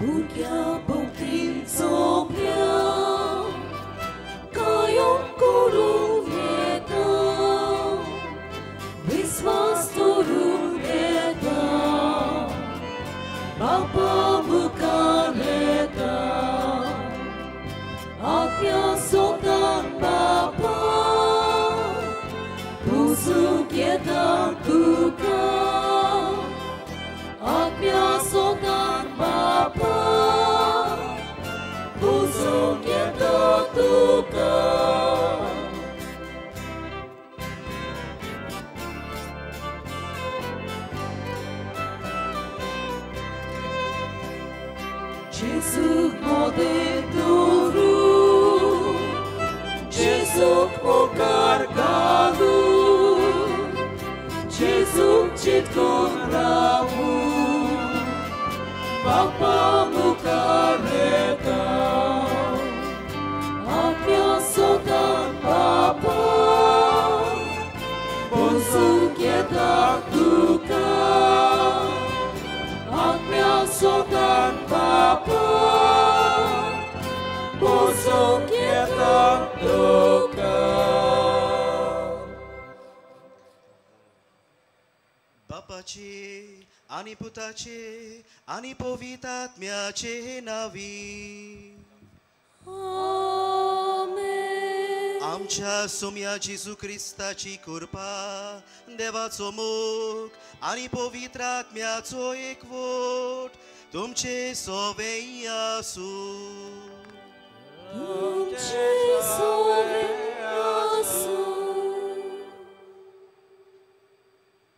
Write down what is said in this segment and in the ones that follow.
भुरग्यां भोंवतीन सोंपल्या कायम करूं येता विस्वास दवरून येता बापा मुखार येता आत्म्या सोतान बापा पुसूंक येता तुका आत्म्या सोतान बापा पुसूंक येता तुका. Gesù modeturu, Gesù mocargalu, Gesù citconramu, Papa mucareta, Atmia sotan Papa, Bonsuchieta tuca. Atmia sotan Papa, Bosok येता तुका. बापाचे आनी पुताचे आनी पवित्र आत्म्याचे नावी आमेन. आमच्या सोम्या जेजू क्रिस्ताची कृपा, देवाचो मोग आनी पवित्र आत्म्याचो एकवट तुमचे सोवें आसूं. तुमचे सोवें आसूं.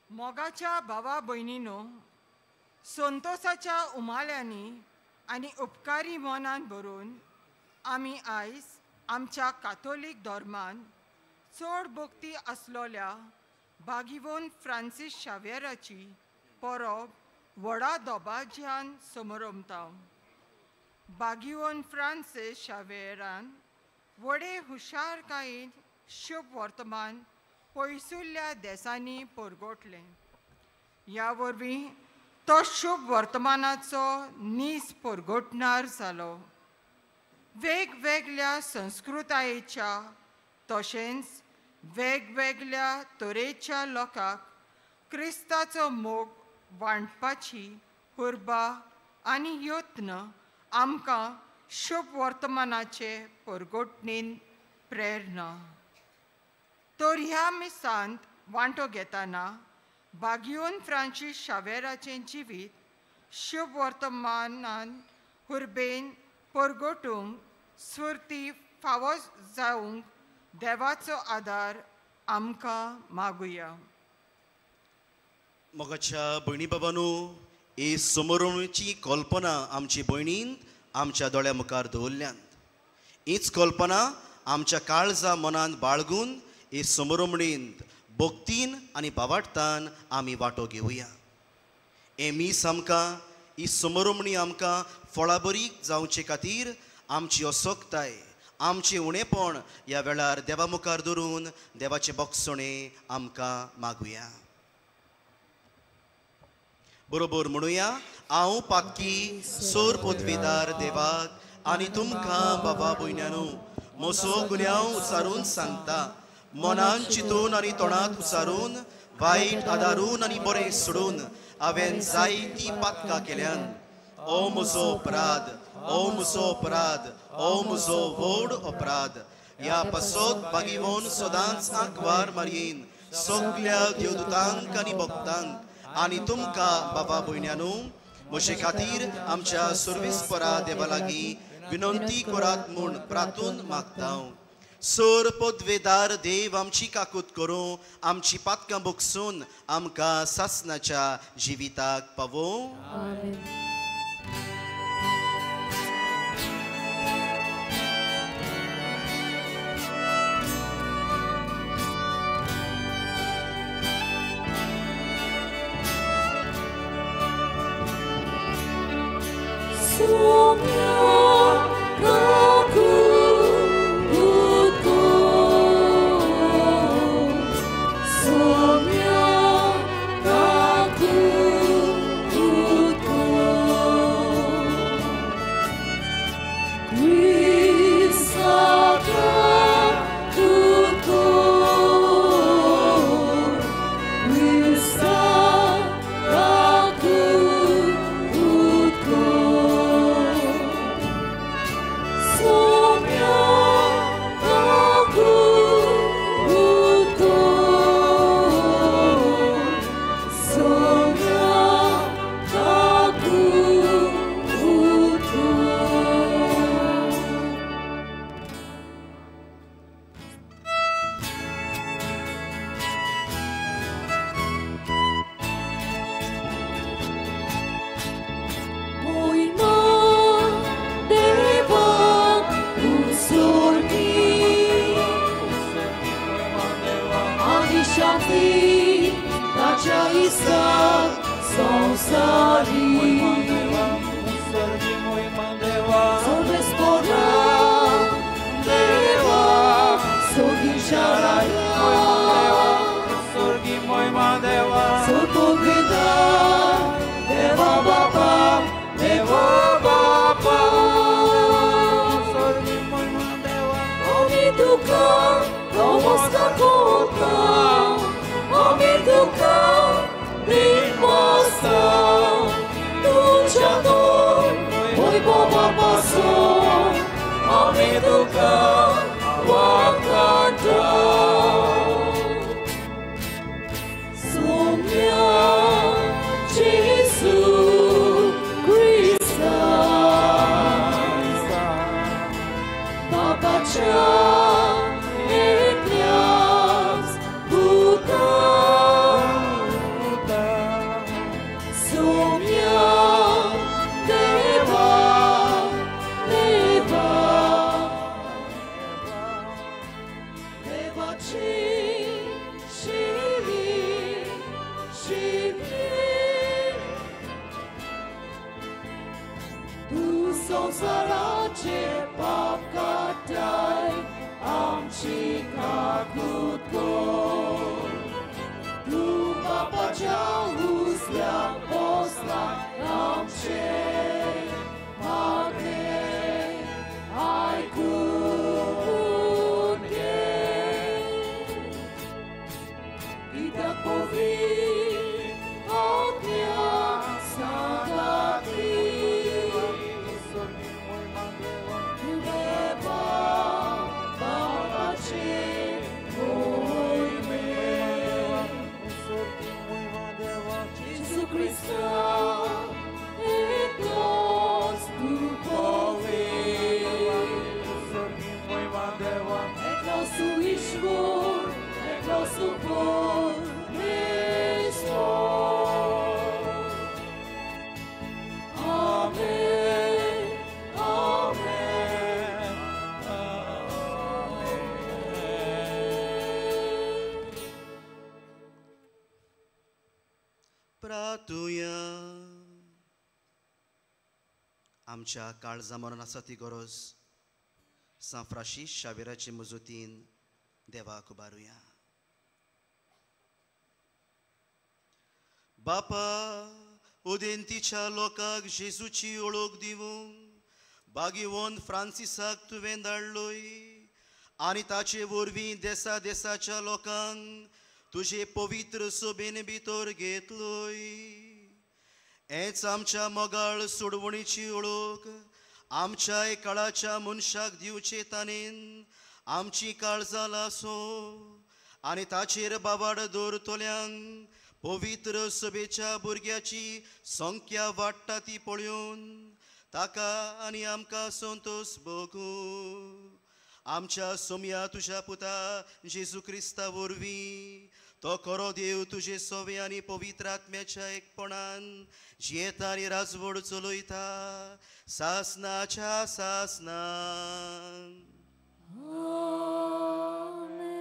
मोगाच्या भावा भयणीनो, संतोसाच्या उमाळ्यांनी आनी उपकारी मनान भरून आमी आयज आमच्या कातोलीक धर्मान चड भक्ती आसलोल्या बागिवोन फ्रांसीस शाव्येराची परब व्हडा दबाज्यान समरमता. बागिवोन फ्रांसीस शाव्येरान व्हडे हुशारकायेन शुभ वर्तमान पयसुल्ल्या देसांनी परगटलें. ह्या वरवीं तो शुभ वर्तमानाचो नीज परगटणार जालो. वेगवेगळ्या संस्कृतायेच्या तशेंच वेगवेगळ्या तरेच्या लोकांक क्रिस्ताचो मोग वांटपाची उर्बा आनी यत्न आमकां शुभ वर्तमानाचे परगटणेन प्रेरणा. तर ह्या मिसांत वांटो घेतना बागियोन फ्रांसीस शावेराचें जिवीत शुभ वर्तमानान उर्बेन परगटूंक स्फूर्ती फावो जावंक देवाचो आदार आमकां मागुया. मोगाच्या भयणी बाबांनो, ही समोरची कल्पना आमची भयणीन आमच्या दोळ्या मुखार दवरल्यात. हीच कल्पना आमच्या काळजा मनांत बाळगून ही समोरमणींत भक्तीन आनी भावार्थान आमी वांटो घेवया. हें मीस आमकां, ही समोरमणी आमकां फळाबरीक जावचे खातीर आमची असक्ताय, आमचें उणेपण ह्या वेळार देवा मुखार धरून देवाचें बक्षणें आमकां मागुया. बरोबर म्हणुया, हांव पाक्की सोर पदवीदार देवाक आनी तुमकां बाबा भयण्यानू म्हजो गुन्यांव उचारून सांगता. मनान चिंतून आनी तोंडांत उचारून, वायट आदारून आनी बरें सोडून हांवें जायतीं पातकां केल्यान. ओ म्हजो अपराध, ओ म्हजो अपराध, ओ म्हजो व्हड अपराध. ह्या पासत बागिवोन सदांच आंकवार मारयेन सगल्या देवदूतांक आनी भक्तांक आनी तुमकां बाबा भयण्यानू म्हजे खातीर आमच्या सर्वेस्परा देवा लागीं विनंती करात म्हूण प्रार्थून मागता. सोर पदवेदार देव आमची काकूत करूं, आमची पातकां बगसून आमकां सासनाच्या जिविताक पावोवं. Sonia, kaku, utko. Sonia, kaku, utko. दाखोता आमी तुका दिनवासता तुज्या दोन वैभवा पासून आमी तुका वाखाणटा. सोम्या जेजू क्रिस्ता बाबाच्या एकल्याच पुता सोम्या देवा देवा देवाची शिवी शिवी तूं संवसाराचे पाप काडटाय आमची काकूत कर. तूं बापाच्या हुसक्याक बसला आमचें मागणें आयकून घे. कित्याक पवित्र आत्म्या सांगाती देवा बापाचे मोहिमे जेजू क्रिस्ता एकलोच तूं पवित्र एकलोच तूं ईश्वर एकलोच तूं परमेश्वर. आमेन आमेन आमेन. प्रातुया. आमच्या काळजा मरण आसा ती गरज सांत फ्रांसीस शावेराचे मजतीन देवाक उबारुया. बापा उदेंतीच्या लोकांक जेजूची ओळख दिवंक बागीवन फ्रांसिसाक तुवें धाडलोय आनी ताचे वरवीं देसा देसाच्या लोकांक तुजे पवित्र सभेन भितर घेतलोय. हेच आमच्या मोगाळ सोडवणीची ओळख आमच्या काळाच्या मनशाक दिवचे ताणेन आमची काळजां लासो आनी ताचेर बाबाड दवरतल्यांक पवित्र सभेच्या भुरग्याची संख्या वाडटा ती पळोवन ताका आनी आमकां संतोश भोगूं. आमच्या सोम्या तुज्या पुता जेजू क्रिस्ता वरवीं तो खरो देव तुजे सवे आनी पवित्र आत्म्याच्या एकपणान जियेता आनी राजवड चलयता सासनाच्या सासनान. आमेन.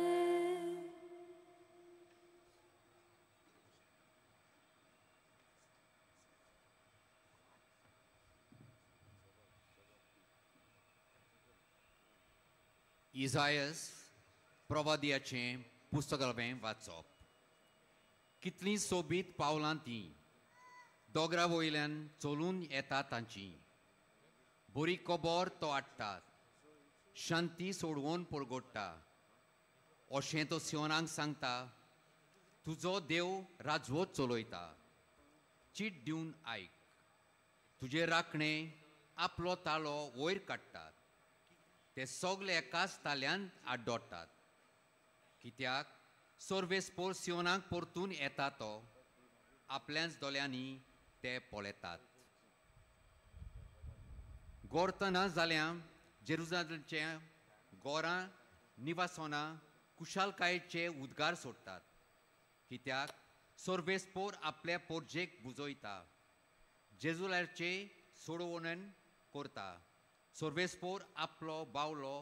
इजायस प्रवादियाचें पुस्तक हांवें वाचप. कितलीं सोबीत पावलां तीं दोगरा वयल्यान चलून येता तांची. बरी खबर तो हाडटा, शांती सोडवून परगोडटा. अशें तो सियोनाक सांगता, तुजो देव राजवट चलयता. चीट दिवन आयक, तुजे राखणे आपलो तालो वयर काडटात, ते सगळे एकाच ताल्यान आड्डोडटात. कित्याक सर्वेस्पोर सियोनाक परतून येता तो आपल्याच दोळ्यांनी ते पळयतात. गोरतना जाल्या जेरुजालेमचे गोरां निवासोना कुशालकायेचे उद्गार सोडटात. कित्याक सर्वेस्पोर आपल्या पोरजेक बुजयता, जेजुलाचे सोडवणन करता. सर्वेस्पोर आपलो बावलो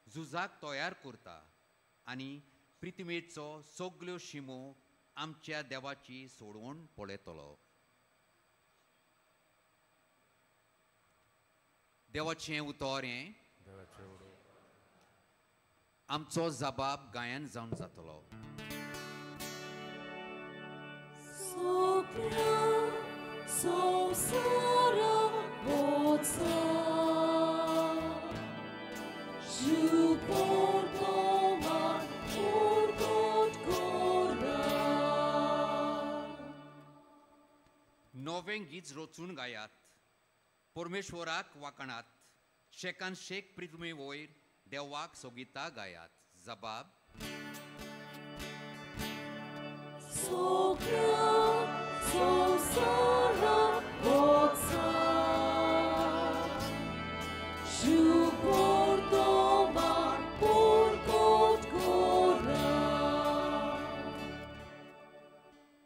झुजाक तयार करता आनी प्रितिमेचो सगल्यो शिमो आमच्या देवाची सोडवण पळयतलो. देवाचें उतर हें आमचो जबाब गायन जावन जातलो. Ju por toma, por गीत रचून गायात, परमेश्वराक वाकणात, शेकान शेक पृथ्वी वयर देवाक सोगिता गायात. जबाब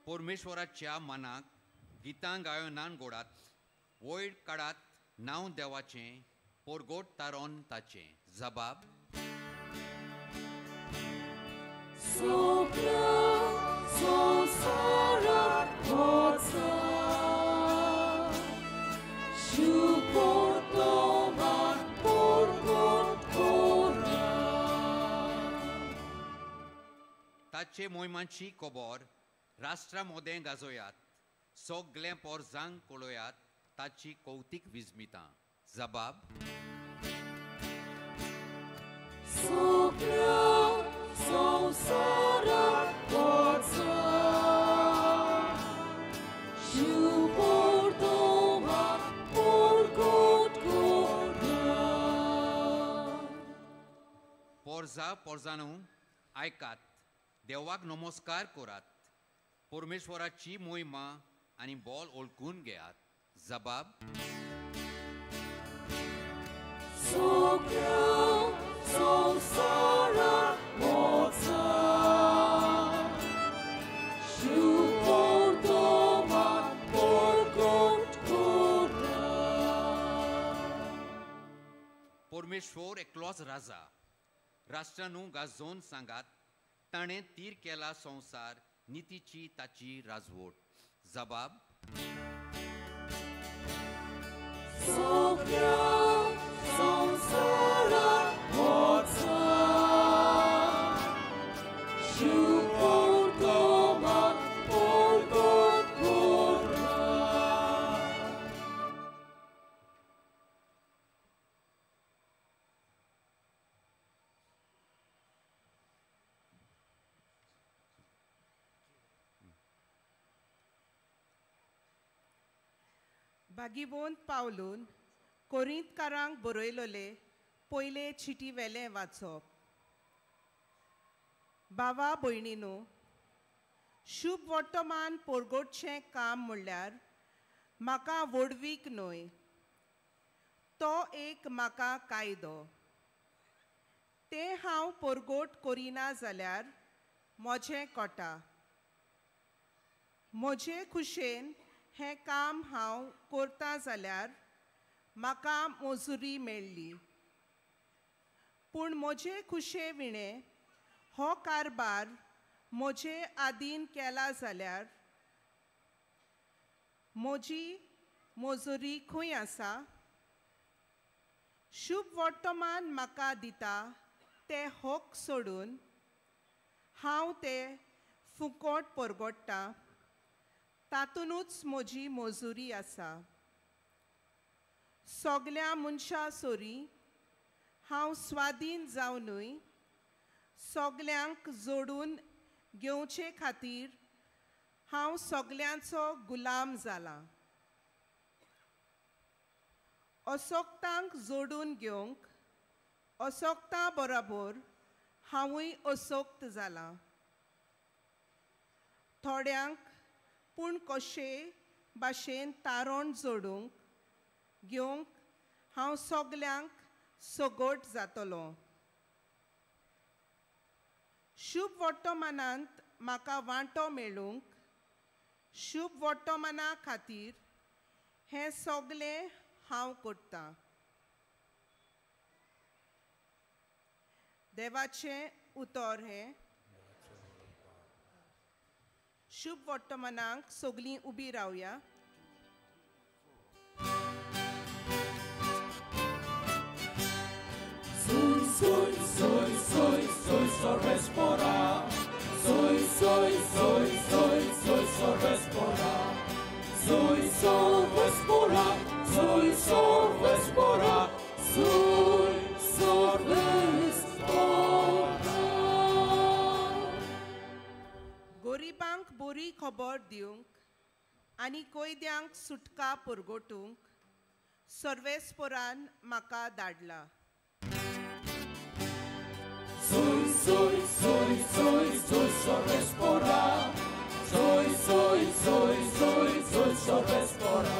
परमेश्वराच्या मनाक गितां गायनान गोडात, वयर काडात नांव देवाचें, पोरगोट तारोन ताचें. जबाब ताचे मोहिमांची खबर राष्ट्रा मोदें गाजोयात, सगळें पोरजांक कळोयात ताची कौतीक विस्मितां. जबाब पोरजा पोरजानू आयकात, देवाक नमस्कार करात, परमेश्वराची मोहिमा आनी बोल ओळखून घेयात. जबाब परमेश्वर एकलोच राजा, राष्ट्रानू गाजोवन सांगात, ताणें तीर केला संवसार, नितीची ताची राजवट. जबाब भागीवंत पावलून कोरिंतकारांक बरयलोले पयले चिटी वेलें वाचप. बाबा भयणीनू, शुभ वर्तमान पोरगोटचें काम म्हणल्यार म्हाका व्हडवीक न्हय, तो एक म्हाका कायदो. तें हांव पोरगोट करिना जाल्यार म्हजें कोटा. म्हजे खुशेन हें काम हांव करता जाल्यार म्हाका मजुरी मेळ्ळी, पूण म्हजे खुशे विणें हो कारबार म्हजे आदीन केला जाल्यार म्हजी मजुरी खंय आसा? शुभ वर्तमान म्हाका दिता ते हक सोडून हांव ते फुकट परगोडटा, तातूनच म्हजी मजुरी आसा. सगल्या मनशां सोरी हांव स्वाधीन जावनूय सगल्यांक जोडून घेवचे खातीर हांव सगल्यांचो गुलाम जाला. असक्तांक जोडून घेवंक असक्तां बरोबर हांवूय असक्त जालां. थोड्यांक पूण कशे भाशेन तारण जोडूंक घेवंक हांव सगल्यांक सगट जातलो. शुभ वर्तमानांत म्हाका वांटो मेळूंक शुभ वर्तमाना खातीर हें सगलें हांव करतां. देवाचें उतर हें. शुभ वर्तमानाक सगळीं उबी रावया. Soy, soy, soy, soy, sorrespora. Soy, soy, soy, soy, soy, sorrespora. Soy, sorrespora. Soy, sorrespora. Soy, sorrespora. गोरिबांक बरी खबर दिवंक आनी कोयद्यांक सुटका पुरगोटूंक सर्वेस्पोरान म्हाका धाडला. Soy, soy, soy, soy, soy sorvespora. Soy, soy, soy, soy, soy sorvespora.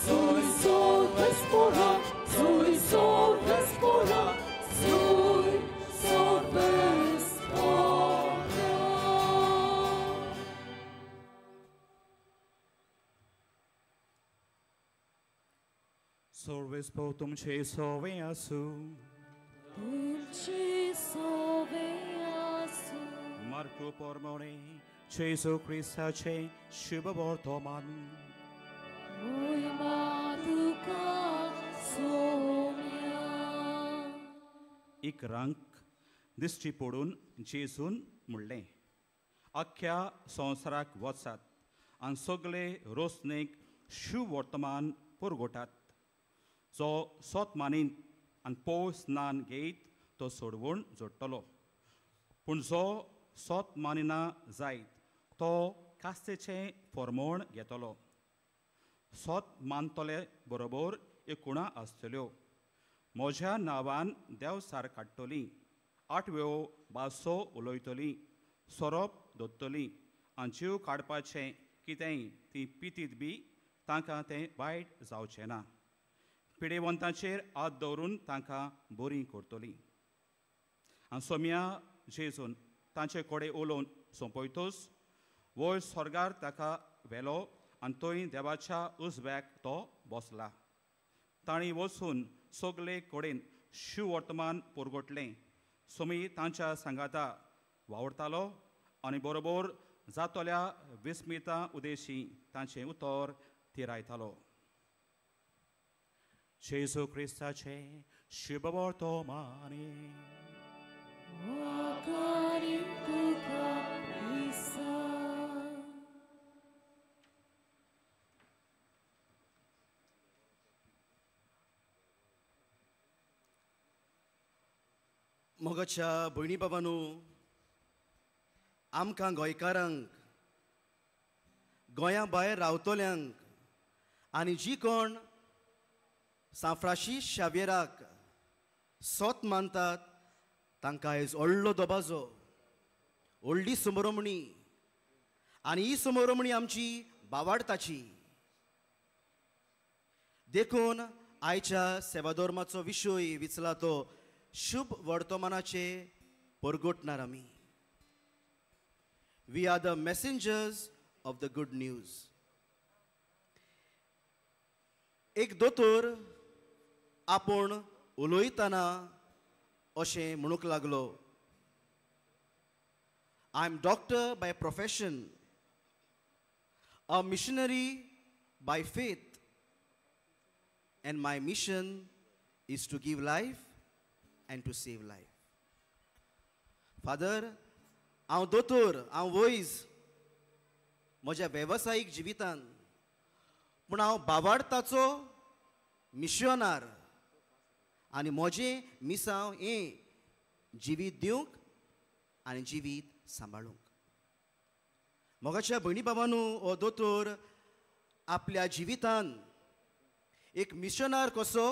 Soy sorvespora, soy sorvespora, soy sorvespora. Sorvespo तुमचे सोवे आसू. तुमचे सोवे आसू. मार्को परमोणे जेजू क्रिस्ताचे शुभ वर्तमान. मोहिमा तुका सोम्या. इकरांक दिश्टी पडून जेजून म्हणलें, अख्ख्या संवसाराक वचात आनी सगळे रोसणेक शुभ वर्तमान पुरगोटात. जो सोत मानीत आनी पोव स्नान घेयत तो सोडवण जोडटलो, पूण जो सोत मानिना जायत तो कास्तेचें फॉर्मोण घेतलो. सोत मानतले बरोबर एकुणा आसतल्यो, म्हज्या नांवान देवसार काडटली, आठव्यो भासो उलयतली, सोरोप दोत्तली आनी जीव काडपाचें कितेंय ती पितीत बी तांकां तें वायट जावचें ना. पिडेवंतांचेर हात दवरून तांकां बरीं करतली. आनी सोम्या जेजून तांचे कडेन उलोवन सोंपयतोच वयर स्वर्गार ताका व्हेलो आनी थंय देवाच्या उजव्याक तो बसला. तांणी वचून सगळे कडेन शुवर्तमान पुरगोटलें. सोमी तांच्या सांगाता वावुरतालो आनी बरोबर जातल्या विस्मिता उदेशी तांचें उतर थिरायतालो. जेजू क्रिस्ताचे शुभ वर्तमान. मोगाच्या भयणी बाबांनो, आमकां गोंयकारांक, गोंया भायर रावतल्यांक आनी जी कोण सांत फ्रांसीस शाव्येराक सोत मानतात तांकां आयज व्हडलो दबाजो, व्हडली समरमणी, आनी ही समरमणी आमची बावाडताची. देखून आयच्या सेवाधर्माचो विशय विचला तो शुभ वर्तमानाचे परगटणार आमी. We are the messengers of the good news. एक दोतोर आपूण उलयतना अशें म्हणूंक लागलो, I am doctor by profession, a missionary by faith, and my mission is to give life and to save life. Father, हांव दोतोर, हांव वैज म्हज्या वेवसायीक जिवितान, पूण हांव बावाडताचो मिशनार आनी म्हजें मिसांव हें जिवीत दिवंक आनी जिवीत सांबाळूंक. मोगाच्या भयणी बाबानू, हो दोतोर आपल्या जिवितान एक मिशनार कसो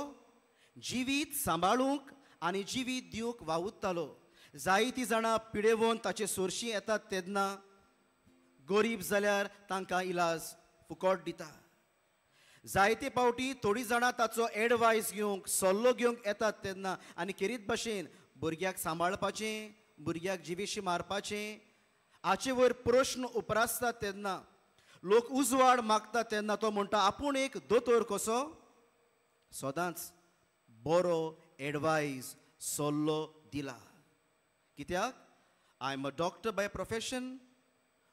जिवीत सांबाळूंक आनी जिवीत दिवंक वावुरतालो. जायतीं जाणां पिडेवन ताचे सोरशीं येतात तेन्ना गरीब जाल्यार तांकां इलाज फुकट दिता. जायते पावटी थोडीं जाणां ताचो एडवायस घेवंक, सल्लो घेवंक येतात तेन्ना आनी खेरीत भाशेन भुरग्याक सांबाळपाचें, भुरग्याक जिवेशी मारपाचें हाचे वयर प्रश्न उप्रासतात तेन्ना, लोक उजवाड मागता तेन्ना तो म्हणटा आपूण एक दोतोर कसो सदांच बरो एडवायस, सल्लो दिला. कित्याक? I am a doctor by profession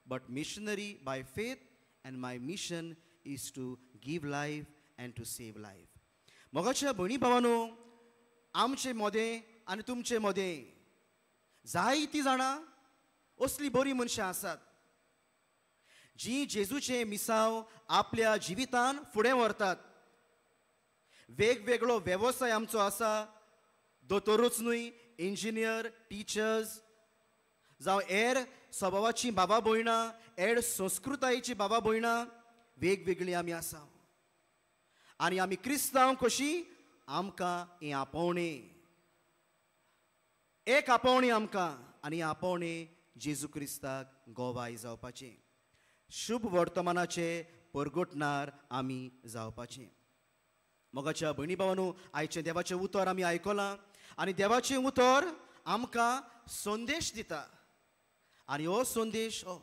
but missionary by faith, and my mission is to give life and to save life. मोगाच्या भयणी भावानो, आमचे मदें आनी तुमचे मदें जायतीं जाणां असलीं बरीं मनशां आसात जीं जेजूचें मिसांव आपल्या जिवितान फुडें व्हरतात. वेगवेगळो वेवसाय आमचो आसा, दोतोरूच न्हय, इंजिनियर, टिचर्स जावं हेर स्वभावाचीं बाबा भयणां, हेर संस्कृतायेचीं बाबा भयणां वेगवेगळी आमी आसा आनी आमी क्रिस्तांव कशी आमकां हें आपोवणें, एक आपोवणें आमकां आनी आपोवणें जेजू क्रिस्ताक गोवाय जावपाचें, शुभ वर्तमानाचें परगटणार आमी जावपाचें। मोगाच्या भयणी भावानू, आयचें देवाचें उतर आमी आयकलां आनी देवाचें उतर आमकां संदेश दिता आनी हो संदेश हो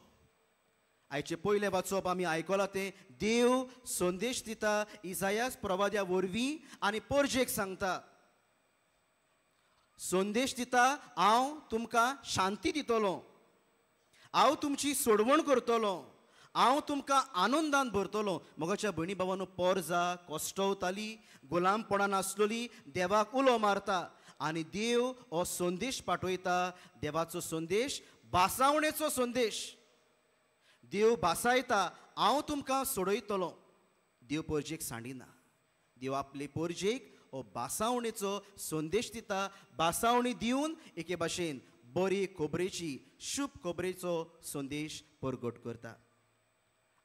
आयचें पयलें वाचप आमी आयकलां तें देव संदेश दिता इजायास प्रवाद्या वरवीं आनी परजेक सांगता, संदेश दिता हांव तुमकां शांती दितलो, हांव तुमची सोडवण करतलो, हांव तुमकां आनंदान भरतलो। मोगाच्या भयणी भावानू, पोरजा कश्टवताली, गुलामपणान आसलोली, देवाक उलो मारता आनी देव हो संदेश पाठयता। देवाचो संदेश भासावणेचो संदेश, देव भासायता हांव तुमकां सोडयतलो। देव पोरजेक सांडिना, देव आपले पोरजेक हो भासावणेचो संदेश दिता। भासावणी दिवन एके भाशेन बरी खबरेची, शुभ खबरेचो संदेश परगट करता।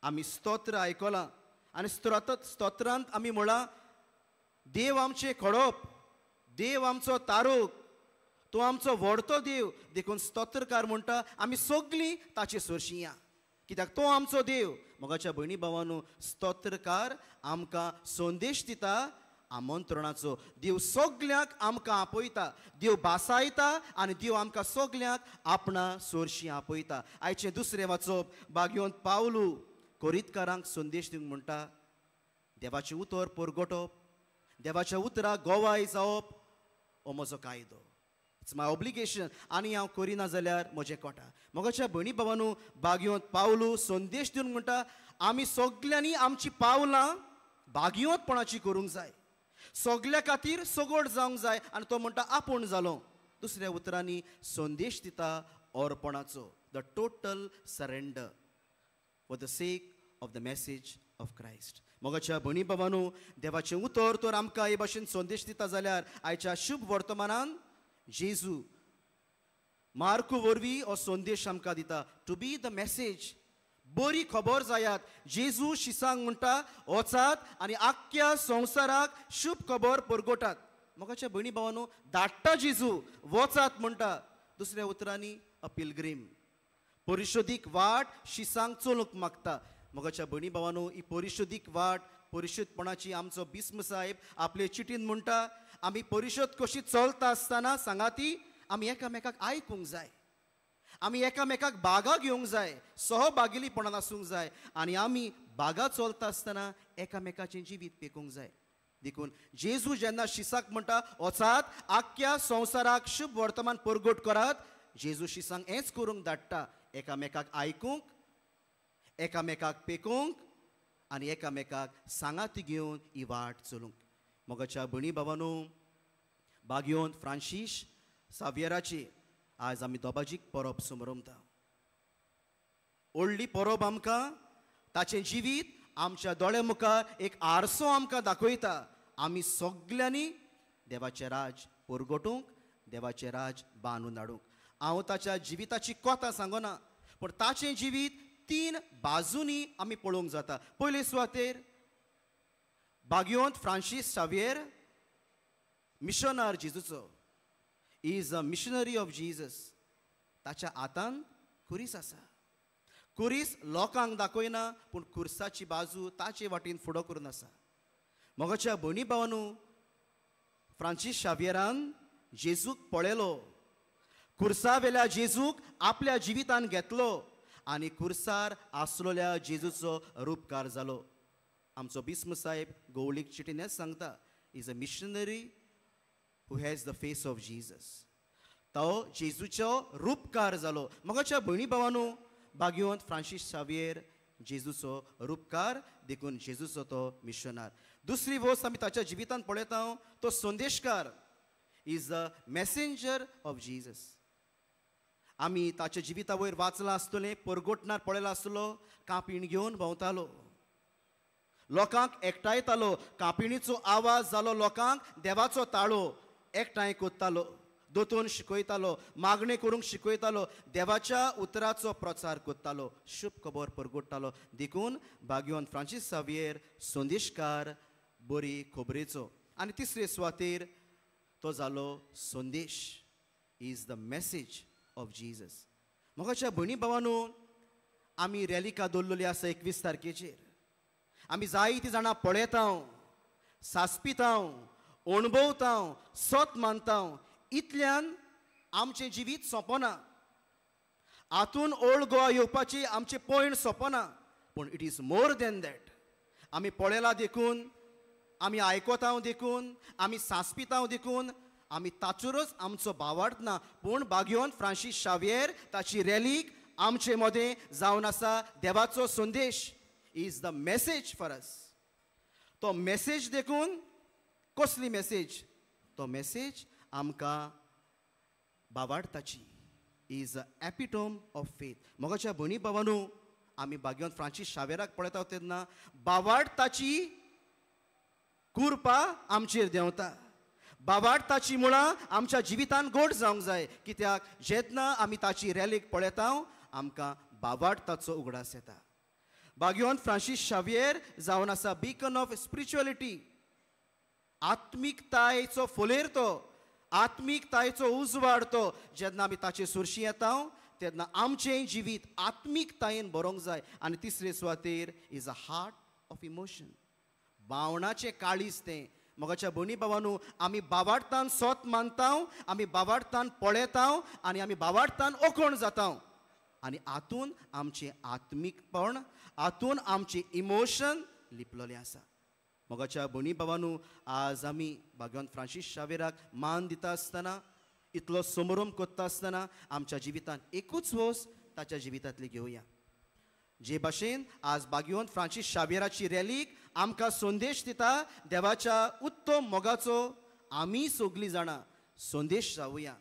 आमी स्तोत्र आयकलां आनी स्तोत्रांत आमी म्हळां देव आमचें खडप, देव आमचो तारूक, तो आमचो व्हडतो देव। देखून स्तोत्रकार म्हणटा आमी सगळीं ताचे सरशीं या, कित्याक तो आमचो देव। मोगाच्या भयणी भावानू, स्तोत्रकार आमकां संदेश दिता आमंत्रणाचो। देव सगल्यांक आमकां आपयता, देव भासायता आनी देव आमकां सगल्यांक आपणा सरशीं आपयता। आयचें दुसरें वाचप बागयोन पावलू कोरितकारांक संदेश दिवंक म्हणटा देवाचें उतर परगटप, देवाच्या उतराक गोवाय जावप हो म्हजो कायदो, it's my obligation आनी हांव करिना जाल्यार म्हजें कोटा। मोगाच्या भयणी भावानू, बागयोंत पावलू संदेश दिवन म्हणटा आमी सगल्यांनी आमची पावलां बागयोंतपणाची करूंक जाय, सगल्या खातीर सगट जावंक जाय आनी तो म्हणटा आपूण जालो। दुसऱ्या उतरांनी संदेश दिता अर्पणाचो, the total surrender for the sake of the message of Christ. मोगाच्या भयणी भावानू, देवाचें उतर तर आमकां हे भाशेन संदेश दिता जाल्यार आयच्या शुभ वर्तमानान जेजू मार्कू वरवीं हो संदेश आमकां दिता, टू बी the message, बरी खबर जायात। जेजू शिसांक म्हणटा वचात आनी आख्ख्या संवसाराक शुभ खबर परगटात। मोगाच्या भयणी भावानू, धाडटा जेजू, वचात म्हणटा। दुसऱ्या उतरांनी अ पिलग्रीम, परिशोधीक वाट शिसांक चलूंक मागता। मोगाच्या भयणी भावानू, ही परिशोधीक वाट, परिशोधपणाची आमचो बिस्म साहेब आपले चिटीन म्हणटा आमी परिशोध कशी चलता आसतना सांगाती आमी एकामेकाक आयकूंक जाय, आमी एकामेकाक बागा घेवंक जाय, सहभागिलीपणान आसूंक जाय आनी आमी बागा चलता आसतना एकामेकाचें जिवीत पेकूंक जाय। देखून जेजू जेन्ना शिसाक म्हणटा वचात आख्ख्या संवसाराक शुभ वर्तमान परगट करात, जेजू शिसांक हेंच करूंक धाडटा, एकामेकाक आयकूंक, एकामेकाक पेकूंक आनी एकामेकाक सांगाती घेवन ही वाट चलूंक। मोगाच्या भयणी भावानू, बागयोन फ्रांसीस सावियराची आज आमी दोबाजीक परब समरमता। व्हडली परब आमकां ताचें जिवीत आमच्या दोळ्या मुखार एक आरसो आमकां दाखयता। आमी सगल्यांनी देवाचें राज परगटूंक, देवाचें राज बांदून हाडूंक। हांव ताच्या जिविताची कथा सांगना, पूण ताचें जिवीत तीन बाजूंनी आमी पळोवंक जाता। पयले सुवातेर बागयोंत Francis सावियर मिशनार जेजूचो, is a missionary of Jesus. ताच्या हातान खुरीस आसा, खुरीस लोकांक दाखयना पूण खुर्साची बाजू ताचे वाटेन फुडो करून आसा। मोगाच्या भयणी भावानू, फ्रांसीस शावियरान जेजूक पळयलो, खुर्सावेल्या जेजूक आपल्या जिवितान घेतलो आनी खुर्सार आसलेल्या जेजूचो रुपकार जालो। आमचो बिस्म साहेब गोवळीक चिटीन सांगता, is a missionary who has the face of Jesus. तो जेजूचो रुपकार जालो। मोगाच्या भयणी भावानू, बागयोंत फ्रांसीस शावियर जेजूचो रुपकार, देखून जेजूचो तो मिशनार। दुसरी वस्त आमी ताच्या जिवितांत पळयता, तो संदेशकार, is the messenger of Jesus. आमी ताच्या जिविता वयर वाचलां आसतलें, परगटणार पळयलां आसतलो, कांपीण घेवन भोंवतालो, लोकांक एकठांयतालो, कांपिणीचो आवाज जालो लोकांक देवाचो ताळो एकठांय कोत्तालो, दोतोन शिकयतालो, मागणें करूंक शिकयतालो, देवाच्या उतराचो प्रचार करतालो, शुभ खबर परगोडटालो. देखून भाग्यवंत फ्रांसीस साविएर संदेशकार बरी खबरेचो. आनी तिसरे सुवातेर तो जालो संदेश, is the message of Jesus. मोगाच्या भयणी भावानू, आमी रॅलिका दवरलेली आसा 21 तारखेचेर. आमी जायतीं जाणां पळयता, सासपिता, अणभवता, सत मानता. इतल्यान आमचें जिवीत सोंपना. हातून ओल्ड गोवा येवपाची आमचें पॉयंट सोंपना, पूण it is more than that. आमी पळयला देखून, आमी आयकता देखून, आमी सासपिता देखून, आमी ताचेरच आमचो भावार्थ ना. पूण भाग्यवंत फ्रांसीस शाविएर ताची रॅलीक आमचे मदें जावन आसा देवाचो संदेश, is the message for us. तो मॅसेज देखून कसली मॅसेज? तो मॅसेज आमकां भावार्थाची, is a epitome of faith. मोगाच्या भयणी भावानू, आमी भाग्यवंत फ्रांसीस शावेराक पळयता तेन्ना भावार्थाची कृपा आमचेर देंवता. भावार्थाची मुळां आमच्या जिवितान गोड जावंक जाय. कित्याक जेन्ना आमी ताची रॅलीक पळयता आमकां भावार्थाचो उगडास येता. भाग्यवंत फ्रांसीस शाविएर जावन आसा बीकन ऑफ स्पिरिच्युअलिटी, आत्मिकतायेचो फोलेर तो, आत्मिकतायेचो उजवाड तो. जेन्ना आमी ताचे सुरशी येता तेन्ना आमचें जिवीत आत्मिकतायेन बरोवंक जाय. आनी तिसरे सुवातेर is a heart of emotion, भावनाचें काळीज तें. मोगाच्या भयणी भावानू, आमी भावार्थान सोत मानता, आमी भावार्थान पळयता आनी आमी भावार्थान ओकोण जाता. आनी हातून आमचें आत्मीकपण, हातून आमचें इमोशन लिपलेलें आसा. मोगाच्या भयणी भावानू, आज आमी भाग्यवंत फ्रांसीस शावेराक मान दिता आसतना, इतलो समरोम करता आसतना आमच्या जिवितांत एकूच वोस ताच्या जिवितांतली घेवया. जे भाशेन आज भाग्यवंत फ्रांसीस शावेराची रॅलीक आमकां संदेश दिता देवाच्या उत्तम मोगाचो, आमी सगळीं जाणां संदेश जावया,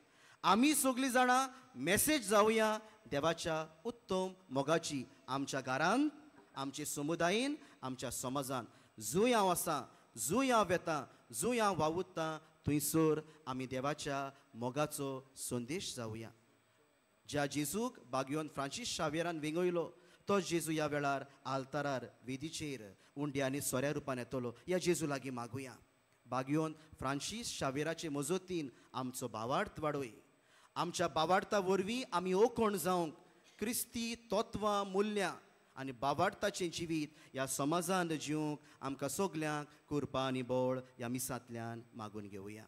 आमी सगळीं जाणां मॅसेज जावया देवाच्या उत्तम मोगाची आमच्या घरांत, आमचे समुदायेन, आमच्या समाजान. जंय हांव आसा, जंय हांव वेता, जंय हांव वावुरता थंयसर आमी देवाच्या मोगाचो संदेश जावया. ज्या जेजूक भाग्यवंत फ्रांसीस शावेरान वेंगयलो तो जेजू ह्या वेळार आल्तारार वेदीचेर उंड्या आनी सोऱ्या रुपान येतलो. ह्या जेजू लागीं मागुया. भाग्यवंत फ्रांसीस शावेराचे मजतीन आमचो भावार्थ वाडोय. आमच्या भावार्था वरवीं आमी ओकोण जावंक क्रिस्ती तत्वां, मुल्यां आनी भावार्थाचें जिवीत ह्या समाजान जिवंक आमकां सगल्यांक कृपा आनी बळ ह्या मिसांतल्यान मागून घेवया.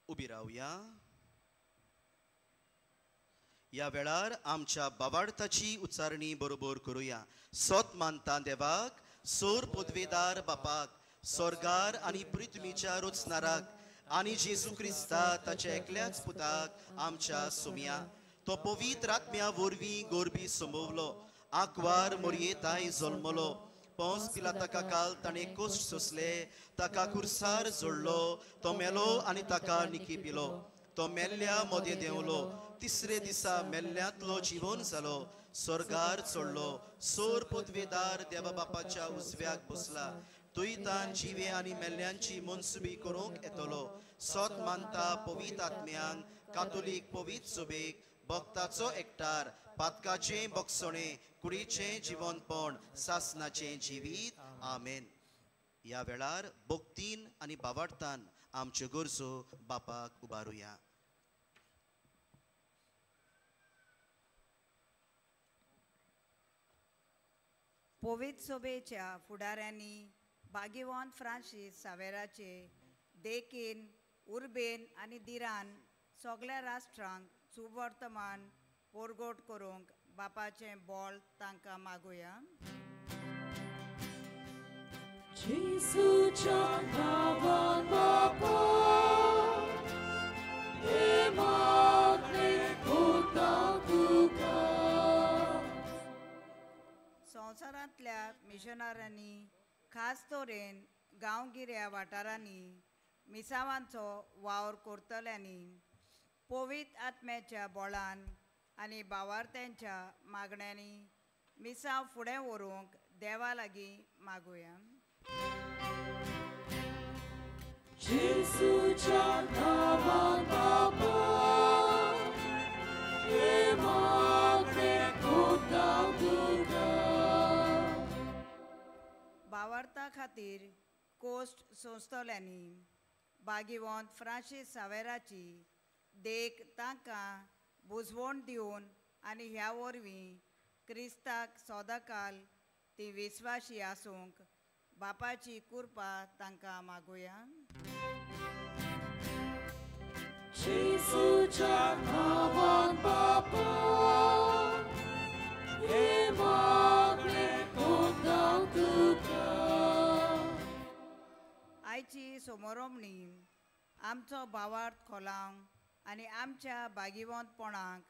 उबी रावया. ह्या वेळार आमच्या भावार्थाची उच्चारणी बरोबर करुया. सोत मानता देवाक, सोर पदवेदार बापाक, स्वर्गार आनी पृथ्वीच्या रचणाराक आनी जेजू क्रिस्ता ताच्या एकल्याच पुताक आमच्या सोम्या, तो पवित्र आत्म्या वरवीं गोरबी संभवलो, आंकवार मोरयेताय जल्मलो, पोंस पिलाताका काल ताणें कश्ट सोंसले, ताका कुर्सार जोडलो, तो मेलो आनी ताका निकी पिलो, तो मेल्ल्या मदें देंवलो, तिसरे दिसा मेल्ल्यांतलो जिवन जालो, स्वर्गार चडलो, सोर पदवेदार देवा बापाच्या उजव्याक बसला, तुयतान जिवे आनी मेल्ल्यांची मनसुबी करूंक येतलो. सोत मानता पवित्र आत्म्यांक, कातोलीक पवित्र सभेक, भक्ताचो एकठार, पातकाचें बक्षणें, कुडीचें जिवनपण, सासनाचें जिवीत. आमेन. ह्या वेळार भक्तीन आनी भावार्थान आमच्यो गरजो बापाक उबारुया. पवित्र सभेच्या फुडाऱ्यांनी भाग्यवंत फ्रांसीस सावेराचे देखीन, उर्बेन आनी दिरान सगळ्या राष्ट्रांक सुवर्तमान पोरगोट करूंक बापाचें बोल तांकां मागुया. जेजूच्या नांवान बापा, हे मागणें करता तुका. संवसारांतल्या मिशनऱ्यांनी खास तरेन गांवगिऱ्या वाठारांनी मिसावांचो वावर करतल्यांनी पवित्र आत्म्याच्या बोळान आनी भावार्थ्यांच्या मागण्यांनी मिसांव फुडें व्हरूंक देवा लागीं मागुया. जेजूच्या नांवान बाबा हे मागणें कोत्ता तुका. भावार्था खातीर कोश्ट सोंसतल्यांनी भाग्यवंत फ्रांसीस सावेराची देख तांकां बुजवण दिवन आनी ह्या वरवीं क्रिस्ताक सदांकाल ती विस्वाशी आसूंक बापाची कृपा तांकां मागुया. जेजूच्या नांवान बापा हे मागणें कोत्ता तुका. आयची समोरमणी आमचो भावार्थ खोलावंक आनी आमच्या भागिवंतपणाक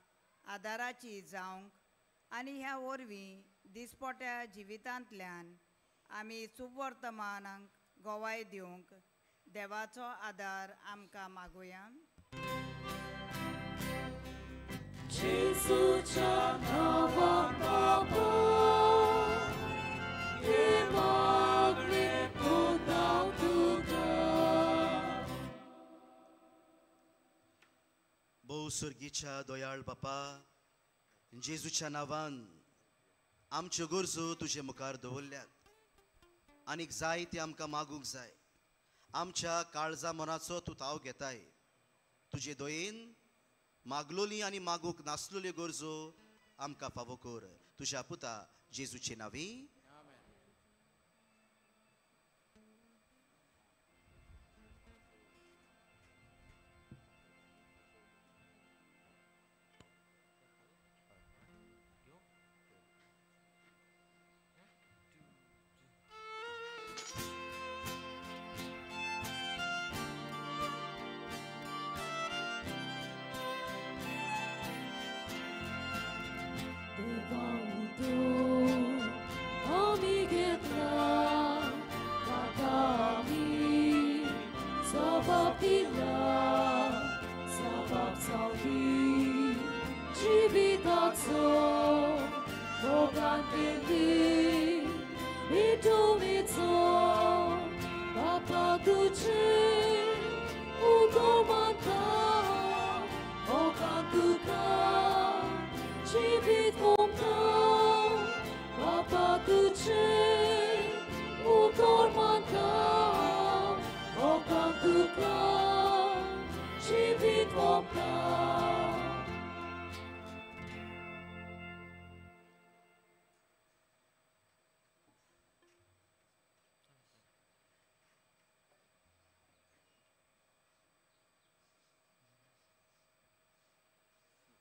आदाराची जावंक आनी ह्या वरवीं दिसपट्या जिवितांतल्यान आमी सुवर्तमानाक गवाय दिवंक देवाचो आदार आमकां मागुया. जेजूच्या नांवान बाबा हे मागणें कोत्ता तुका. भोव सर्गीच्या दयाळ बापा, जेजूच्या नांवान आमच्यो गरजो तुजे मुखार दवरल्यात आनीक जाय ती आमकां मागूंक जाय. आमच्या काळजा मनाचो तूं ताव घेताय. तुजे दयेन मागलोली आनी मागूंक नासलोल्यो गरजो आमकां फावो कर. तुज्या पुता जेजूचे नांवी.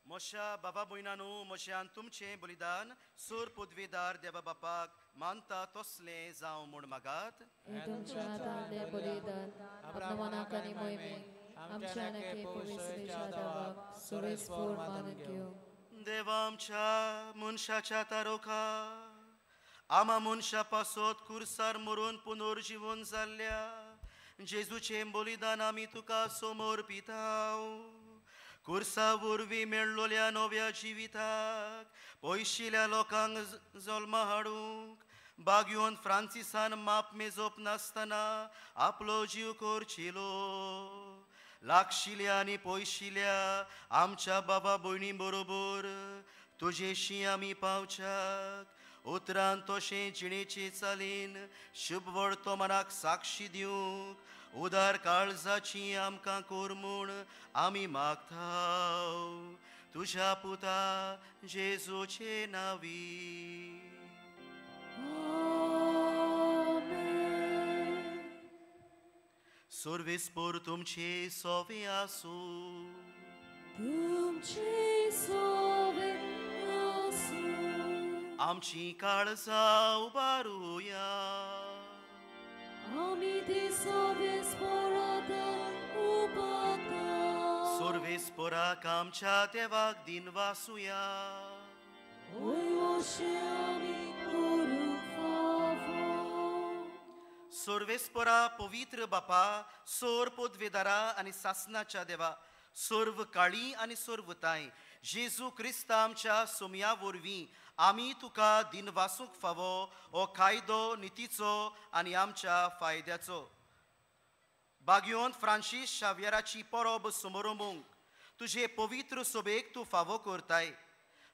मोशा बाबा भयणांनो, मोशान तुमचें बलिदान सूर पदवीदार देवा बापाक मानता तसलें जावं म्हूण मागात. तुमच्या हातांतलें बलिदान आपल्या मनाक आनी मोहिमेक आमच्या आनी पवित्र देवाक सुरेस्फोर मानून घेवं. देवा आमच्या मनशाच्या तारोखा आमा मनशा पासत कुर्सार मरून पुनर्जिवन जाल्ल्या जेजूचें बलिदान आमी तुका समोर पिताव. कुर्सा वरवीं मेळ्ळोल्या नव्या जिविताक पयशिल्या लोकांक जल्मा हाडूंक बागयोन फ्रांसिसान माप मेजप नासतना आपलो जीव करचेलो. लागशिल्या आनी पयशिल्या आमच्या बाबा भयणी बरोबर तुजेशी आमी पावच्याक उतरान तशें जिणेचे चालीन शुभ वर्तमानाक साक्षी दिवंक उदार काळजाची आमकां कोर म्हूण आमी मागता. तुज्या पुता जेजूचे नांवी. सर्वेस्पोर तुमचे सोवे आसूं. तुमचे सोवे आसूं. आमची काळजां उबारुया. आमी ती सर्वेस्पोराक उबारता. सर्वेस्पोराक आमच्या देवाक दिनवासुया. ओय अशें आमी करुया. सर्वेस्परा पवित्र बापा, सोर पदवेदारा आनी सासनाच्या देवा, सर्व काळी आनी सर्वताय जेजू क्रिस्ता आमच्या सोमया वरवीं आमी तुका दिनवासूंक फावो हो कायदो नितीचो आनी आमच्या फायद्याचो। बागयोन फ्रांसीस शाव्यराची परब समरोमूंक तुजे पवित्र सोबेक तूं फावो करताय।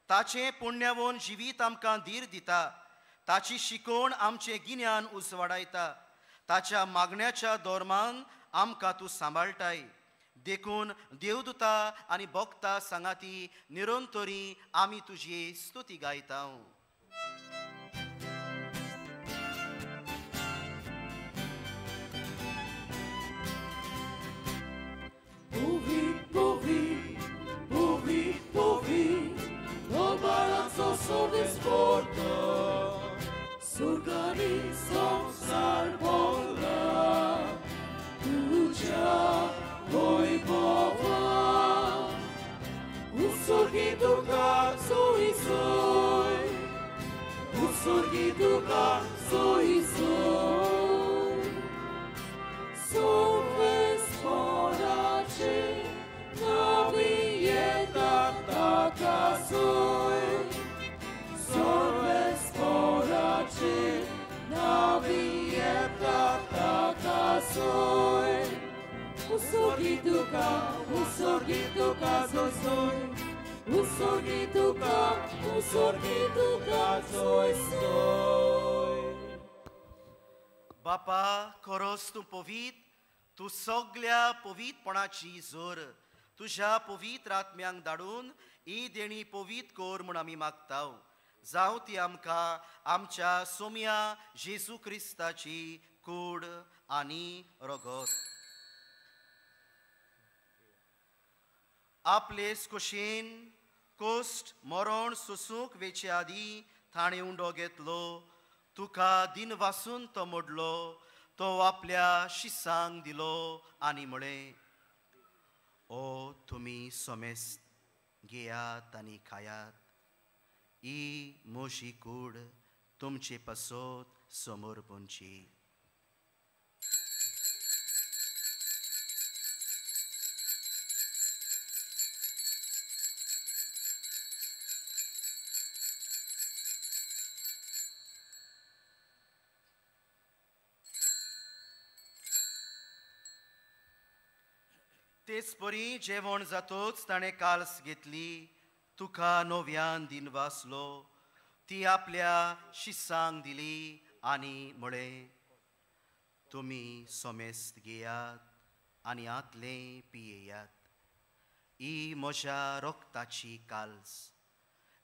ताचें पुण्यावन जिवीत आमकां धीर दिता, ताची शिकोवण आमचें गिन्यान उजवाडायता, ताच्या मागण्याच्या धर्मान आमकां तूं सांबाळटाय। देखून देवदूता आनी भक्ता सांगाती निरंतरी आमी तुजी स्तुती गायता। बापा, खरोच तूं पवित्र, तूं सगल्या पवित्रपणाची जोर। तुज्या पवित्र आत्म्यांक धाडून ही देणी पवित्र कर म्हूण आमी मागता। जावं ती आमकां आमच्या सोम्या जेजू क्रिस्ताची कूड आनी रगत। आपले कुशीन कोश्ट मरण सोसूंक वेचे आदीं ताणें उंडो घेतलो, तुका दिन वासून तो मोडलो, तो आपल्या शिसांक दिलो आनी म्हळें, ओ तुमी समेस्त घेयात आनी खायात, ही म्हजी कूड तुमचे पासत समर्पणची। तेच परी जेवण जातोच ताणें काल्स घेतली, तुका नव्यान दिन वाचलो, ती आपल्या शिसांक दिली आनी म्हळें, तुमी समेस्त घेयात आनी आतलें पियेयात, ही म्हज्या रक्ताची काल्स,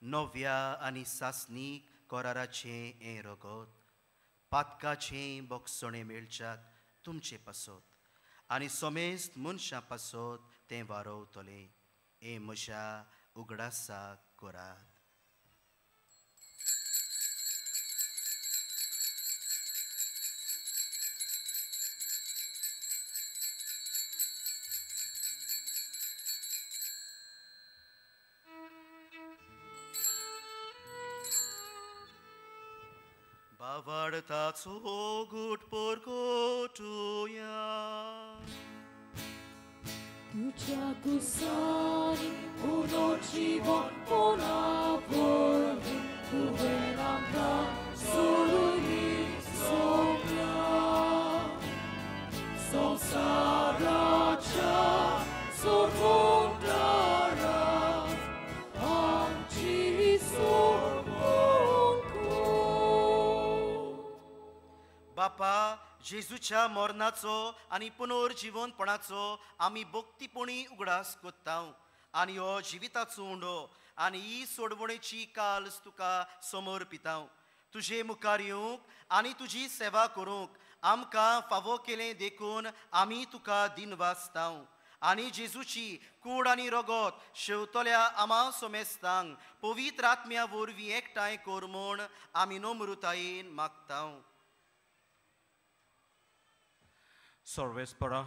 नव्या आनी सासणीक कराराचें हें रगत, पातकाचें बक्षणें मेळच्याक तुमचे पासत आनी समेस्त मनशां पासत तें वारोवतलें, हें म्हज्या उगडासाक करात। बावडताचो गूट परगटुया, तुझ्या कुसानी उनो जीवन पोना वरवीं तुवें आमकां सोडुनी सोम्या, संवसाराच्या सोडवणदारा आमची सोडवण कर। बापा, जेजूच्या मरणाचो आनी पुनर्जिवनपणाचो आमी भक्तीपणी उगडास कोत्ता आनी हो जिविताचो उंडो आनी ही सोडवणेची काल्स तुका समर्पिता। तुजे मुखार येवंक आनी तुजी सेवा करूंक आमकां फावो केलें देखून आमी तुका दिनवासता आनी जेजूची कूड आनी रगत शेवतल्या आमा सोमेस्तांक पवित्र आत्म्या वरवीं एकठांय कर म्हूण आमी नम्रतायेन मागता। सर्वेस्परा,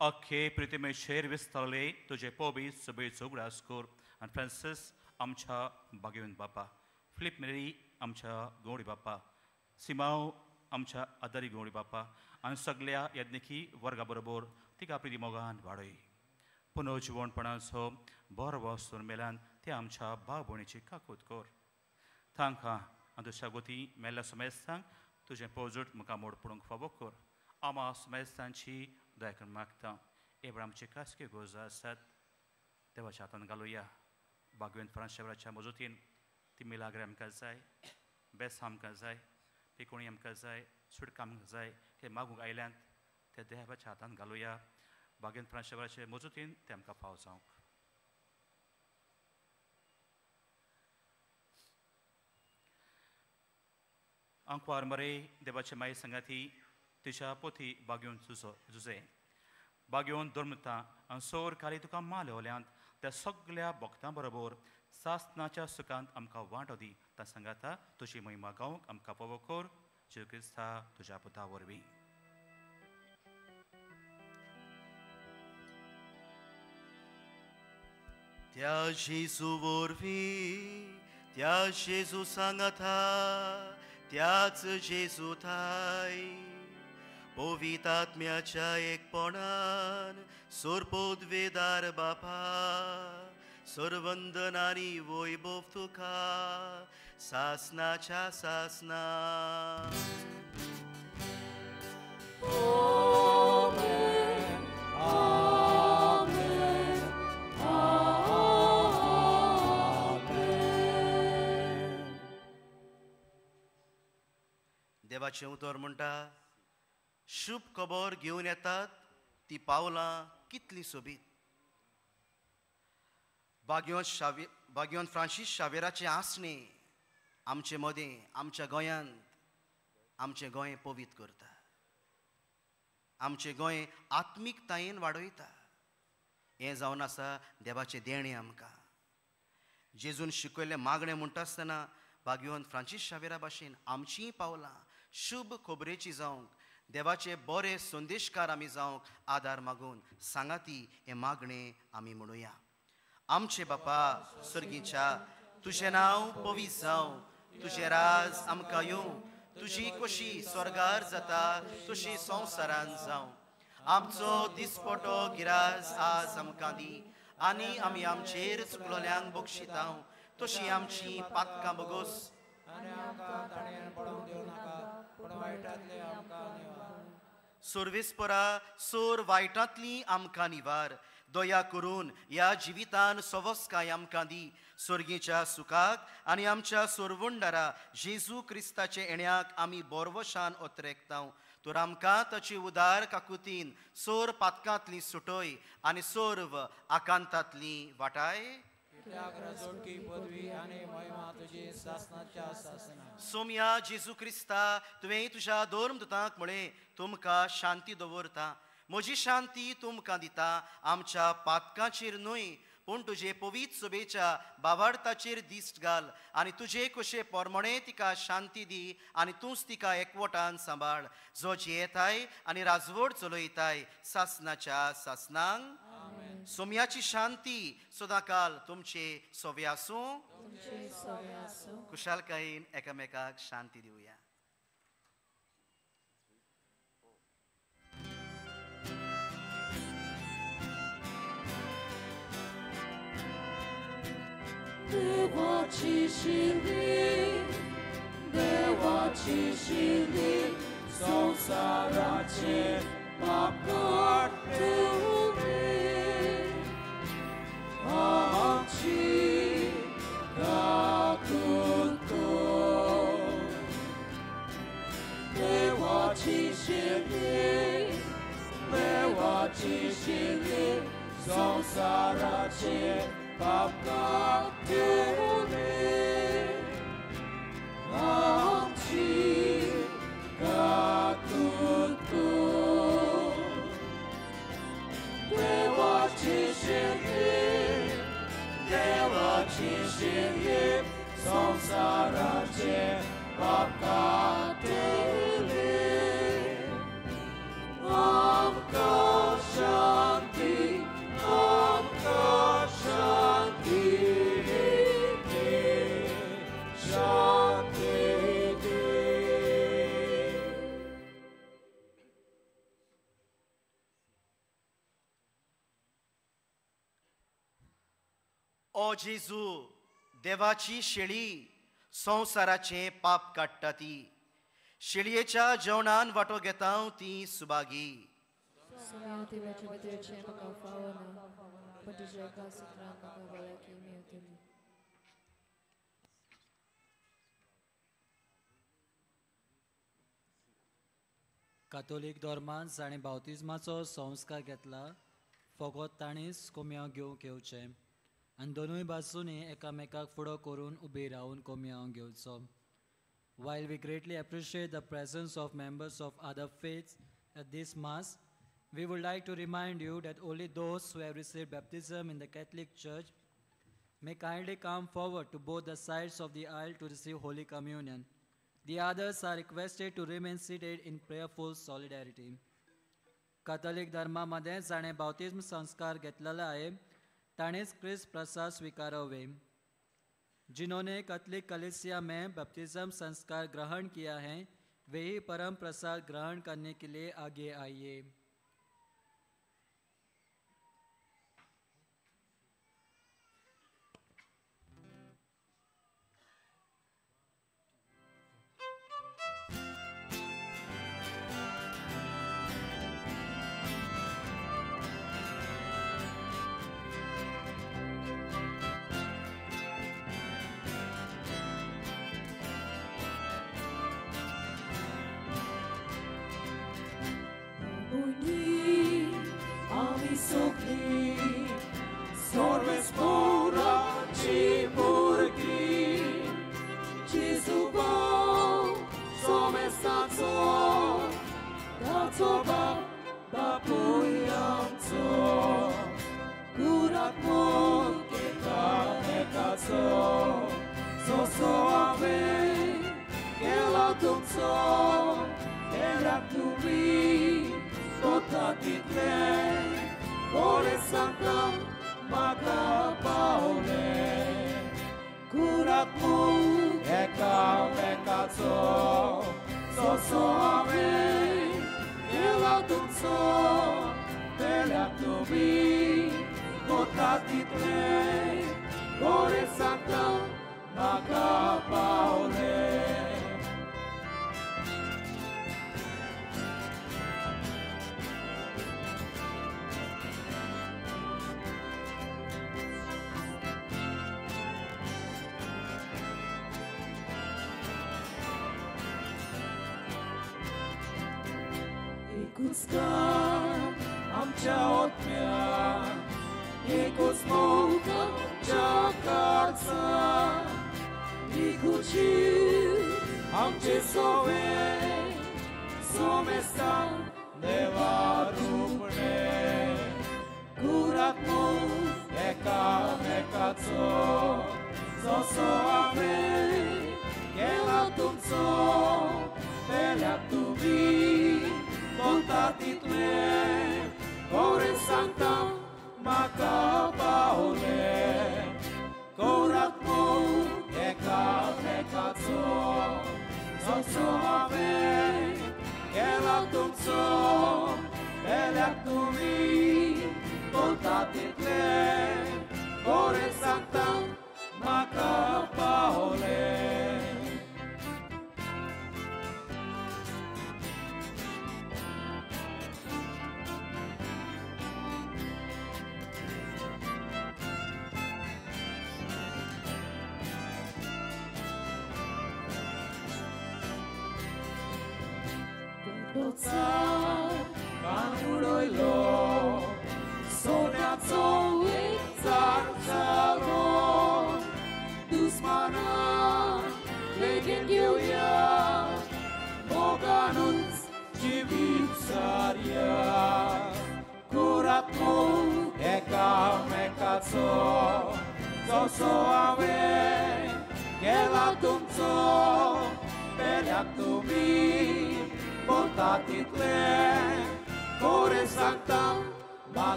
अख्खे प्रितिमेचेर विस्तारले तुजे पवित्र सभेचो उगडास कर आनी फ्रांसीस आमच्या भाग्यवंत बापा, फिलीप मेरी आमच्या गौडी बापा, सिमाव आमच्या आदारी गवळी बापा आनी सगल्या यज्ञिकी वर्गा बरोबर तिका प्रिती मोगान वाडय. पुनर्जिवणपणाचो बरो वस्तून मेल्यान ते आमच्या भाव भयणीची काकूत कर. तांकां आनी तुज्या गोती मेल्ल्या समेस्तांक तुजें पोजूट मुखार मोड पडूंक फावो कर. आमा समेस्तांची दया करून मागता. हे आमची खासगी गरजो आसात देवाच्या हातान घालुया. बागवेंत फ्रांस शेवराच्या मजतीन ती मिलाग्रे आमकां जाय, बेस आमकां जाय, पिकोणी आमकां जाय, सुटका आमकां जाय, ते मागूंक आयल्यात ते देवाच्या हातान घालुया. बागेंत फ्रांस शेवराचे मजतीन ते आमकां फाव जावंक. आंकवार मरे देवाचे माये संगाती तुज्या पोथी बागेवन जुजे बागेवन धर्मता आनी सोर काली तुका मालवल्यांत त्या सगल्या भक्तां बरोबर सासनाच्या सुखांत आमकां वांटो दी. ता सांगाता तुजी महिमा गावंक आमकां फावो कर. जेजू क्रिस्ता तुज्या पुता वरवीं. त्या जेजू वरवीं, त्या जेजू सांगाता, त्याच जेजू थाय पवित्र आत्म्याच्या एकपणान सोरपोदवेदार बापा सर्वंदनानी वैभव तुका सासनाच्या सासना. आमेन, आमेन, आमेन. देवाचें उतर म्हणटा, शुभ खबर घेवन येतात ती पावलां कितलीं सोबीत. बाग्योन फ्रांसीस शावेराचें आसणें आमचे मदें, आमच्या गोंयांत आमचें गोंय पवित्र करता, आमचें गोंय आत्मिकतायेन वाडयता. हें जावन आसा देवाचें देणें आमकां. जेजून शिकयल्लें मागणें म्हणटा आसतना बाग्योन फ्रांसीस शावेरा भाशेन आमचींय पावलां शुभ खबरेची जावंक, देवाचे बरे संदेशकार आमी जावंक आदार मागून सांगाती हें मागणें आमी म्हणुया. आमचे बापा सर्गीच्या, तुजें नांव पवित्र जावं, तुजें राज आमकां येवं, तुजी कशी स्वर्गार जाता तशी संवसारान जावं. आमचो दिसपटो गिराज आज आमकां दी आनी आमी आमचेर चुकलोल्यांक बक्षितांव तशी आमची पातकां बगोस. सर्वेस्परा सोर वायटांतली आमकां निवार, दया करून ह्या जिवितान सवस्काय आमकां दी. सर्गीच्या सुखाक आनी आमच्या सोरवंडारा जेजू क्रिस्ताचे येण्याक आमी बोरवशान ओतरेकतांव. तर आमकां ताची उदार काकुतीन सोर पातकांतली सुटय आनी सर्व आकांतांतली वाटाय. सोम्या जेजू क्रिस्ता, तुवें तुज्या धर्मदूतांक म्हळें, तुमकां शांती दवरता, म्हजी शांती तुमकां दिता. आमच्या पातकांचेर न्हय पूण तुजे पवित्र सभेच्या बावार्थाचेर दिश्ट घाल आनी तुजे कशे पोरमणे तिका शांती दी आनी तूंच तिका एकवटान सांबाळ, जो जियेताय आनी राजवट चलयताय सासनाच्या सासनांक. सोम्याची शांती सदांकाल तुमचे सोवे आसूं. कुशालकायेन एकामेकाक शांती दिवया. देवाची शिरली, देवाची शिरली, संवसाराचे पाप काडटली. आमची काकूत कर. देवाची शिरली, देवाची शिरली, संवसाराचे पाप काडटली. आमची काकूत कर. देवाची शिरली, देवाची शिरली, संवसाराचे पाप काडटली. आमकां शांती, आमकां शांती दी. ओ जेजू, देवाची शेळी, संवसाराचें पाप काडटा ती. शेळयेच्या जेवणान वांटो घेता ती सुभागी. कातोलीक धर्मान जाणें बावतिज्माचो संस्कार घेतला फकत ताणीच कोमयांव घेवंक येवचें आनी दोनूय बाजूंनी एकामेकाक फुडो करून उबी रावन कोमयांव घेवचो. While we greatly appreciate the presence of members of other faiths at this Mass, we would like to remind you that only those who have received baptism in the Catholic Church may kindly come forward to both the sides of the aisle to receive Holy Communion. The others are requested to remain seated in prayerful solidarity. Catholic धर्मामध्ये जाणें बाप्तिज्म संस्कार घेतलेला आहे ताणेच क्रिस्त प्रसाद स्वीकारावे. जिन्होंने Catholic कलीसिया में बपतिस्म संस्कार ग्रहण किया है वे ही परम प्रसाद ग्रहण करने के लिए आगे आइए.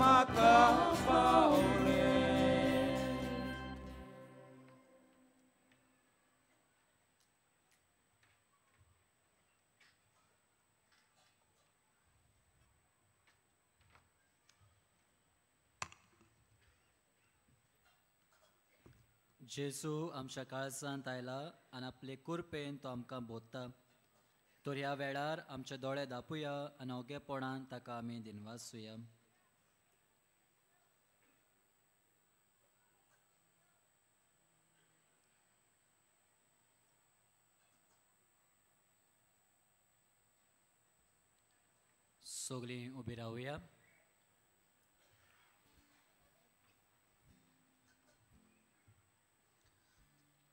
म्हाका पावलें. जेजू आमच्या काळजांत आयला आनी आपले कुरपेन तो आमकां बोधता. तर ह्या वेळार आमचे दोळे दापुया आनी ओगेपणान ताका आमी दिनवासुया. सगळीं उबी रावया.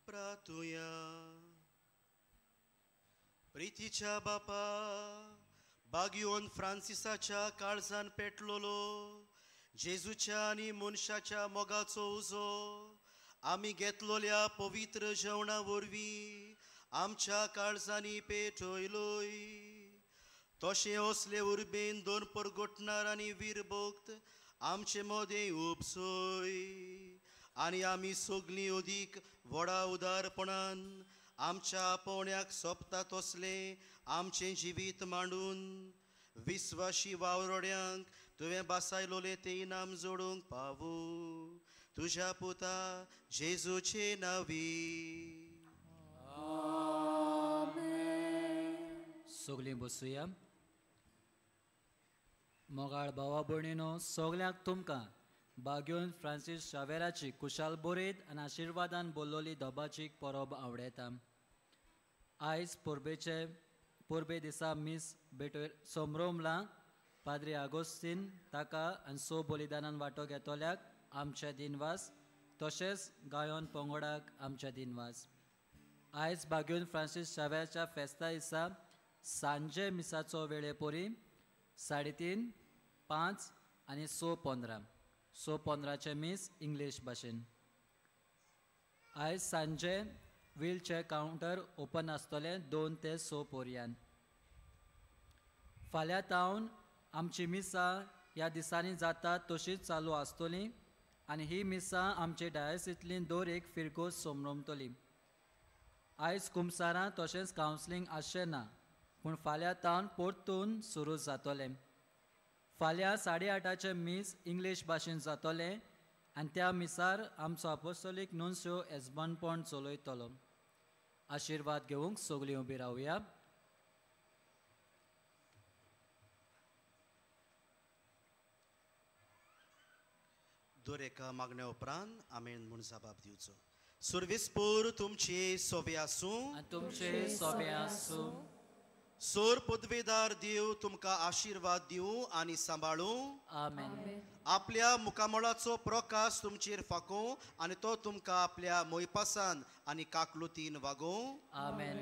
प्रातुया प्रितीच्या बापा बागियोन फ्रांसिसाच्या काळजान पेटलोलो जेजूच्या आनी मनशाच्या मोगाचो उजो आमी घेतलोल्या पवित्र जेवणा वरवीं आमच्या काळजांनी पेटयलोय. तशें असले उर्बेन दोन परगटणार आनी वीर भक्त आमचे मदें उपसय आनी आमी सगळीं अदीक व्हडा उदारपणान आमच्या आपोवण्याक सोंपता तसलें आमचें जिवीत मांडून विस्वाशी वावरोड्यांक तुवें बासायलोलें तें इनाम जोडूंक पावूं तुज्या पुता जेजूचे नांवी. सगळीं बसुया. मोगाळ भावा भयणीनो, सगळ्यांक तुमकां बाग्योन फ्रांसीस शावेराची कुशाल बोरीत आनी आशिर्वादान बोल्लोली दोबाची परब आवडयता. आयज परबे दिसा मीस भेटय सोमरोमला पाद्री आगोस्तीन ताका आनी सो बलिदानान वांटो घेतल्याक आमचे दिनवास, तशेंच गायोन पंगडाक आमचे दिनवास. आयज बाग्योन फ्रांसीस शावेराच्या फेस्ता दिसा सांजे मिसाचो वेळे पोरी 3:30, 5 आनी 6:15. 6:15 मीस इंग्लीश भाशेन. आयज सांजे व्हीलचेर कावंटर ओपन आसतलें 2 ते 6 पर्यंत. फाल्यां तावन आमची मिसां ह्या दिसांनी जातात तशीच चालू आसतली आनी ही मिसां आमचे डायसितली दर एक फिरगोज समरमतली. आयज कुमसारां तशेंच कावन्सिलींग आसचें ना, पूण फाल्यां तावन परतून सुरू जातलें. फाल्यां 8:30 मीस इंग्लीश भाशेन जातलें आनी त्या मिसार आमचो आपोस्तोलीक नुन्स्यो एजबानपण चलयतलो. आशिर्वाद घेवंक सगळीं उबी रावया. दर एका मागण्या उपरांत आमेन म्हूण जबाब दिवचो. सुर्विसपूर तुमचे सोबे आसूं, तुमचे सोबे आसूं. सोर पदवेदार देव तुमकां आशिर्वाद दिवं आनी सांबाळूं. आमेन. आपल्या मुखामळाचो प्रकाश तुमचेर फाकों आनी तो तुमकां आपल्या मोयपासान आनी काकलुतीन वागोवं. आमेन.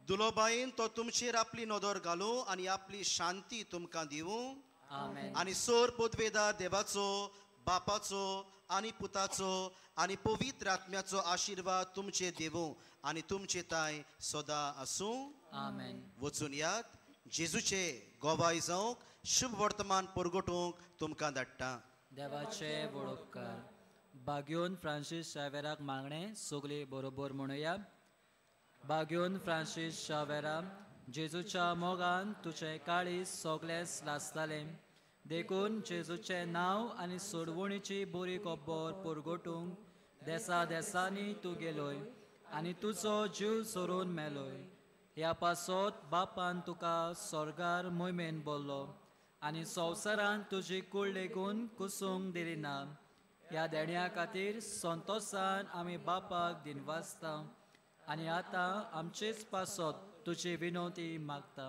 दुलोबायेन तो तुमचेर आपली नदर घालूं आनी आपली शांती तुमकां दिवं. आमेन. आनी सोर पदवेदार देवाचो, बापाचो आनी पुताचो आनी पवित्र आत्म्याचो आशिर्वाद तुमचे देवूं आनी तुमचे ताय सदां आसूं. आमेन. वचून यात जेजूचे गोवाय जावंक शुभ वर्तमान परगटूंक तुमकां धाडटा. देवाचे वडोपकार. बाग्योन फ्रांसीस शावेराक मागणें सगळीं बरोबर म्हणुया. बाग्योन फ्रांसीस शावेरा, जेजूच्या मोगान तुजें काळीज सगळेंच लासतालें, देखून जेजूचें नांव आनी सोडवणीची बरी खबर परगटूंक देसा देसांनी तूं गेलोय आनी तुजो जीव सोरून मेलोय. ह्या पासत बापान तुका स्वर्गार मोहिमेन बोल्लो आनी संवसारान तुजी कूड लेगून कुसूंक दिली ना. ह्या देण्या खातीर संतोसान आमी बापाक दिनवासता आनी आतां आमचेच पासत तुजी विनवती मागता.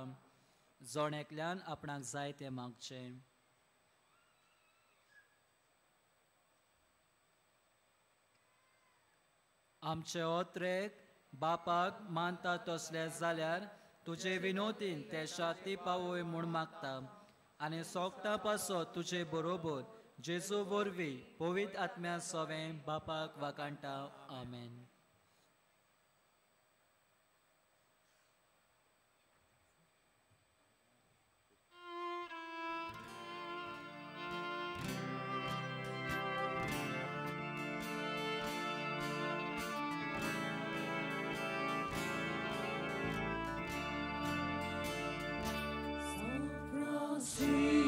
जण एकल्यान आपणाक जाय तें मागचें. आमचे ओत्रेक बापाक मानता तसले जाल्यार तुजे विनोदीन ते शाती पावय म्हूण मागता आनी सोगटा पासत तुजे बरोबर जेजू वरवीं पवित्र आत्म्या सवें बापाक वाकाणटा. आमेन. Jesus.